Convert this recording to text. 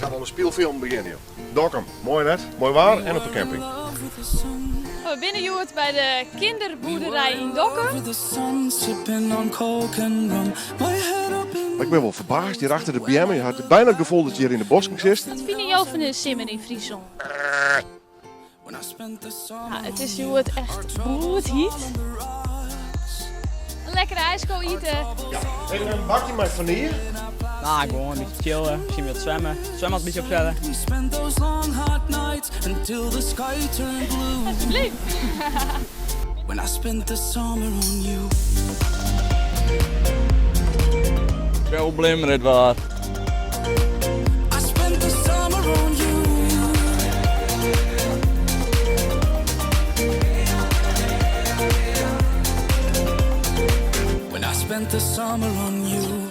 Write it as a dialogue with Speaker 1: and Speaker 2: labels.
Speaker 1: Ik sil oan de spylfilm begjinne, joh. Dokkum, moai net? Moai waar en op de camping.
Speaker 2: We binne hjoed by de kinderboerderij yn Dokkum.
Speaker 1: Ik bin wol ferbaasd, hjir achter de beammen, je hat bijna it gefoel dat je hjir yn de bosken sitst.
Speaker 2: Wat fine jo fan de simmer yn Fryslân? Ja, it is hjoed echt bloedhyt. In lekkere ijsko ite.
Speaker 1: Ja, even in bakje mei vanille.
Speaker 3: Nou, gewoan in bytsje chillen, miskien wat swimmen. Zwembad in bytsje opsette.
Speaker 2: Alsjeblieft.
Speaker 3: Probleem it waar.
Speaker 4: When I spent the summer on you.